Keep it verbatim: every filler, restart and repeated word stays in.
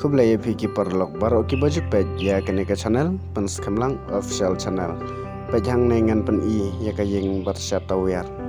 Khublei ïa phi ki paralok baroh kiba ju peit ïa kane ka channel, Pynskhem Lang Official Channel. Peit hangne ngan pyni ïa ka ïing Barsha Tawiar.